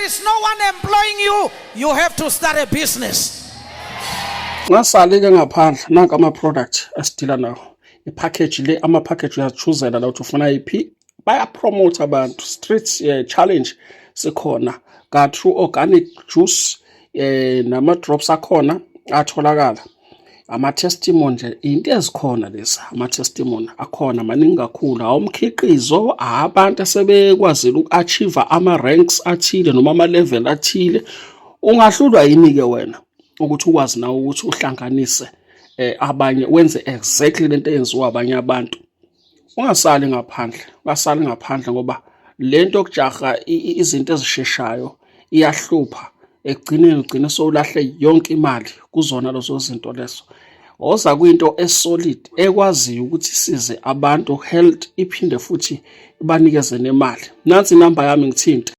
there is no one employing you, you have to start a business. Ungasali-ke ngaphandle. Nanka ama-product esidila nawo, i-package le, ama-package uyazichuzela la ukuthi ufuna yiphi. Bayapromotha abantu. Street challenge sikhona ka-True Organic Juice, nama-drops akhona atholakala, ama-testimony nje, into ezikhona lezi, ama-testimony akhona maningi kakhulu awumkhiqizo, abantu asebekwazile uku-achieve ama-ranks athile noma ama-level athile. Ungahlulwa yini-ke wena ukuthi ukwazi nawe ukuthi uhlanganise abanye, wenze exactly lento eyenziwa abanye abantu? Ungasali ngaphandle, ungasali ngaphandle, ngoba lento yokujaha izinto ezisheshayo iyahlupha. Ekugcineni ugcine sowulahle yonke imali kuzona lezo zinto lezo. Woza kwinto esolid ekwaziyo ukuthi isize abantu health, iphinde futhi ibanikeze nemali. Nansi inamba yami, ngithinte.